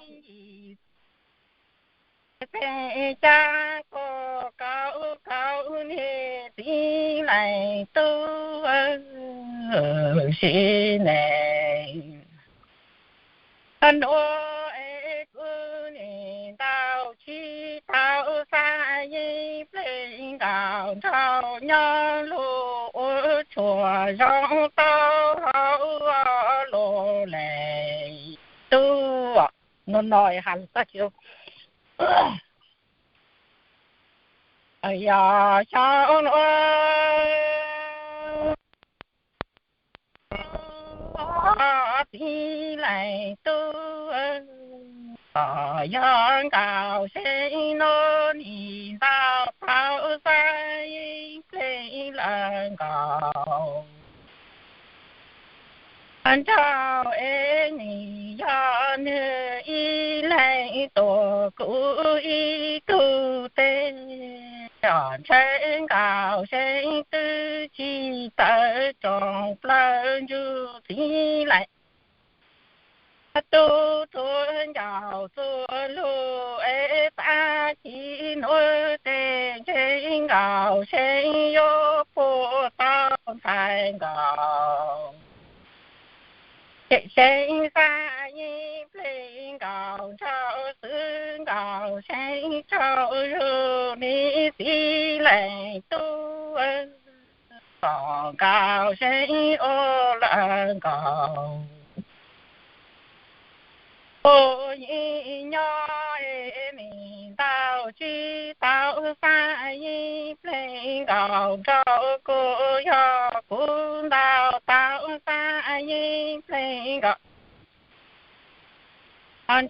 yim peb cab ko kaum kaum niam txiv leej tub sim neej. Nuav es kuv nim ntau tsis tau xav yeej pleev nkaus nraug nyob lug ua tshua zoo tau hauv lug leej tub. No no has lug txaj tsis yog xyoo nuav txiv leej tub, yog nkaus seeb nuav nim ntau tau xav yeej pleev lawm nkaus. Nraug es nim yog nwg ib leeg tuam kuv ib tug teg, ntshe nkaus seeb twb tsis tawm roos plaws ntsug txiv leej tub. Txhua ncaus txhua lug es txav tsis nuav teg, ntshe nkaus seeb yuav puag tau ntxhais nkaus. Ces seeb xav yeej pleev nkaus nraug xwb, nkaus seeb tsaug zug niam txiv leej tub, kom nkaus seeb ua lawm nkaus. Ua yeej nyob es nim ntau tsis tau xav yeej pleev nkaus nraug, kuj yog kuv ntau tau xav yeej pleev nkaus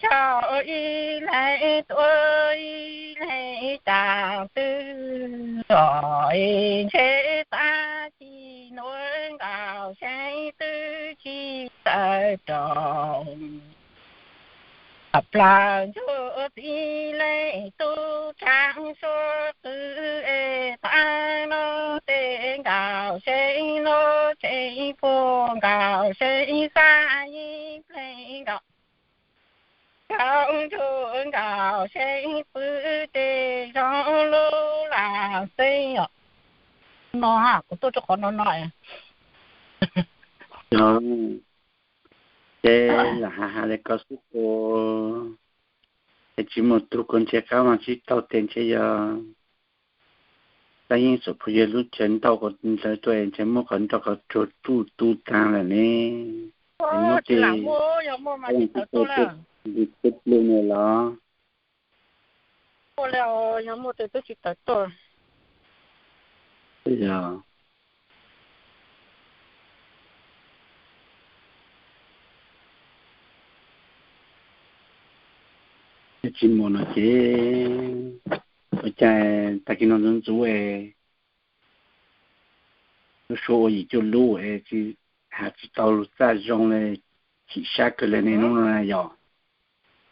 nraug ib leeg tuab ib leeg cas twb os, ntshe txav tsis nuav nkaus seeb twb tsis tawm roos plaws ntsug txiv leej tub. Tsaav suav qwv es txav nuav teg, nkaus seeb nuav tseem puag, nkaus seeb xav yeej pleev nkaus nraug ntsug, nkaus seeb pw teg zoo lub lam xeeb os. No kuv tuaj rau qhov no no. Ces lam has has le ko xwb tus, es tsis muaj tug kuv nrhiav qab mas tsis tau tes ntshe yog Xab Yeeb Xum Phu Yawg lub chaw ntau ko ntawd tuaj es ntshe muab qhov nroj ko tsuag tsuj tu taag lawm ne. Es muab tej plu plu no los. Yog muaj tes twb tsis tawm tuaj. Yog tsis muaj no ces ua cas tag kis no ntxuv ntxuv es lub suab ua yim cuaj lub es tsis has tsis tau lus txaj zoo le, chim sab kawg le ne hnub no na yog.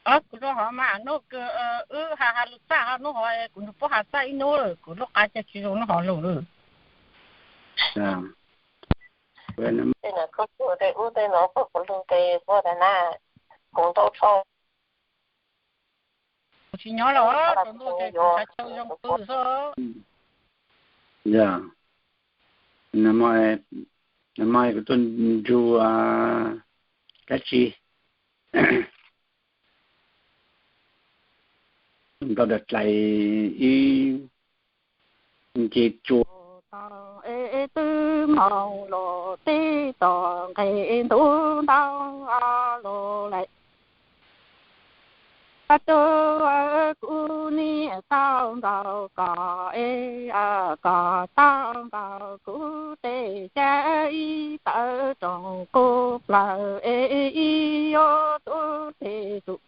Kuv lub hov mas hnub kawg wb has has lus txaj ho hnub hov kuv nrug puab has txaj ib hnub lawm, kuv lub qab cas tsis zoo hnub hov lawm. Kuv tsis nyob los rau ntuj ces kuv xav tau zoo pw xwb. Yog, nag hmo kuv tuaj nrug dab tsi ntau dam dlais ib nce tsua tau es twb moog los teb tom nqe ntub ntau los lawm. Tub, kuv niam tau ntaus kom es kom tau ntaus kuv tej xyab ib tawv roos kuv plaws es ib yuav tub teg tus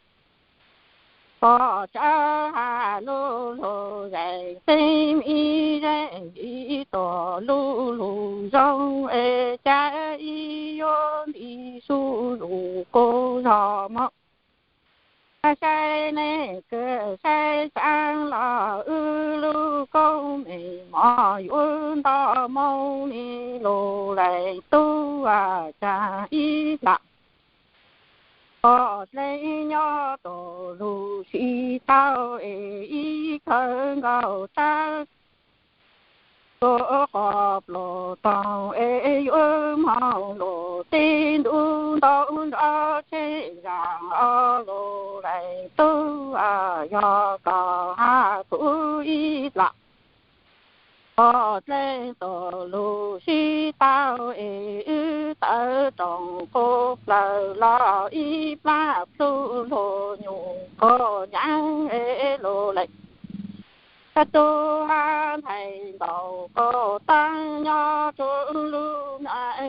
pom tsawv has lug lug zeem teeb ib zeem ib tuam lug lug zoo es xyab ib yuav nti sub zus kuv zog moog. Saib nej kws saib sab los wb lub koob meej mom yuav nto moo li lug leej tub a, tsaam ib plam Pom dlej nyob tus lug sib tau es ib kawg nkaus tag, tus qos pluas toog es yuav moog lug tib ntuj ntau nrov tsheb zag o lug leej tub, yog koj hab kuv ib dlaag. Pom dlej tus lug sib tau es wb tawm rooj qub plawg los ib plab plug lug nyuj quas nyaav es lug leej tub hab ntxhais nkaus quas taab nyob rua lub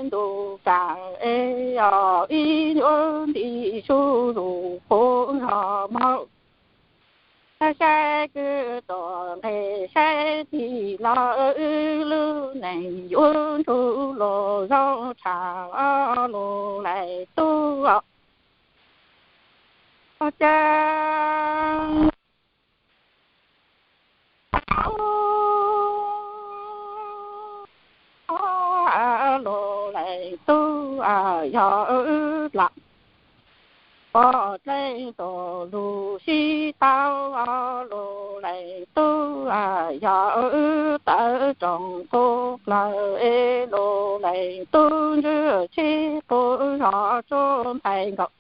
ntuj tsaam es yog ib nyuas nti sub lug qub zog moog saib kwv tuam nqe saib tig los wb lub neej yuav ntsug lug zoo tshaj lug leej tub. Ua caag lug leej tub, yog wb dlaag. Pom dlej tus lug sib tau lug leej tub, yog wb tawm rooj qub plawg es lug leej tub ntsug tsheb quas zog tsuag ntxhais nkaus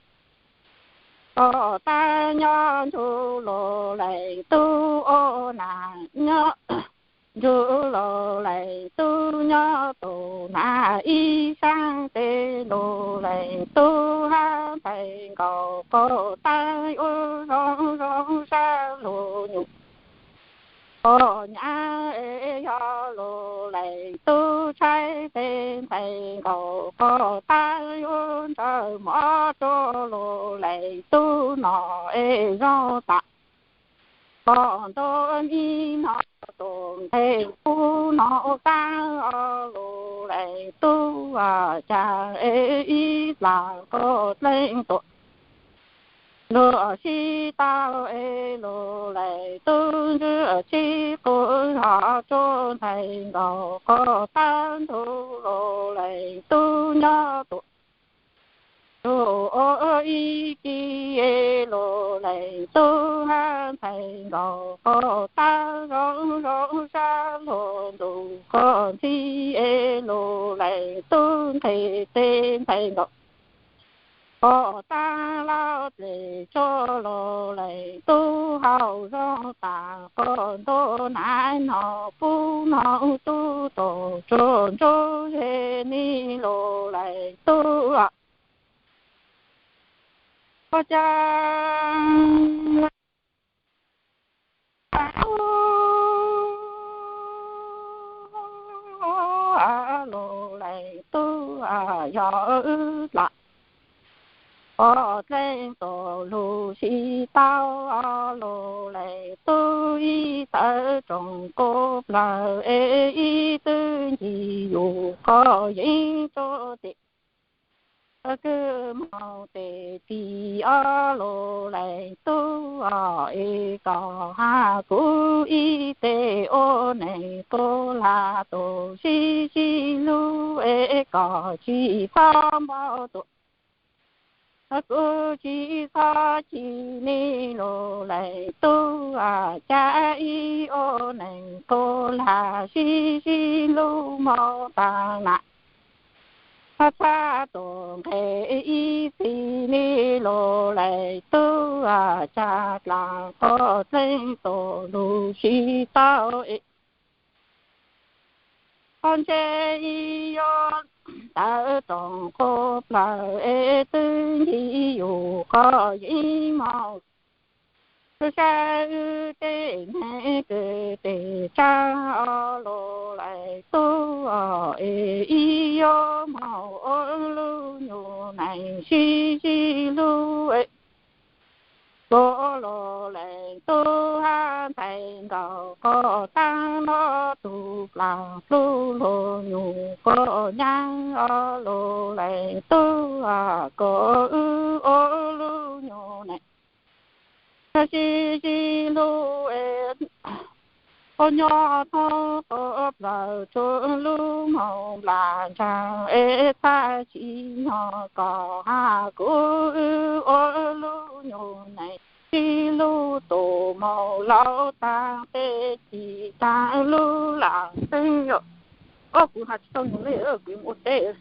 quas taab nyob ntsug lug leej tub ua naag nyob ntsug lug leej tub nyob tus naag ib saab teg lug leej tub hab ntxhais nkaus quas taab yuav zoo zoo sab lug nyuj quas nyaav es yog lug leej tub tshaib teg ntxhais nkaus quas taab yuav ntsawg mov rua lug leej tub noj es zoo tas. Pom ntuj nib no tus nqe pub no taab o lug leej tub, caag es ib dlaag quas dlej tuam lug sib tau es lug leej tub ntsug tsheb quas zog tsuag ntxhais nkaus quas taab ntsug lug leej tub nyob tuam ntsug ua ib kis es lug leej tub hab ntxhais nkaus quas taab zoo zoo sab lug ntuj quas ntxhib es lug leej tub nqe teg ntxhais nkaus quas taab laj dlej tsuag lug leej tub hau zoo tas quas ntuj nab no pub no tub tug tsuag ntsuag ze nib lug leej tub. Ua caag lug leej tub, yog wb dlaag. Pom dlej tus lug sib tau lug leej tub ib tawm rooj qub plawg es ib tug ncig yug quas yeeb tsuag teg kwj moog teg tig o lug leej tub, es koj hab kuv ib teg ua neeg quas lag tug sib sib hlub es koj tsi txhob npau tuam kuv tsi txhob chim nib lug leej tub, caag ib ua neeg quas lag sib sib hlub moog taag nam txhaj tug nqe ib txhis nib lug leej tub, caag dlaag quas dlej tus lug sib tau es qhov ntshe ib yuav tawm rooj qub plawg es twb ncig yug quas yeeb moog saib wb tej neeg kwv teg tsaab o lug leej tub, es ib yuav moog ua lub nyuj neeg sib sib hlub es kuv lug leej tub hab ntxhais nkaus quas taab noj tug plag plug lug nyuj quas nyaav o lug leej tub, kuv wb ua lub nyuj neeg sib sib hlub es Ua nyob thoob plaws txhua lub moos las ntshaav es txhaj tsis nyog kom hab kuv ua lub nyuj nees sib lub tus moos laub taag peb tsis taag lub lam teeb yom. Ob kuv has tsis tau nus le, kuv mus ua teb.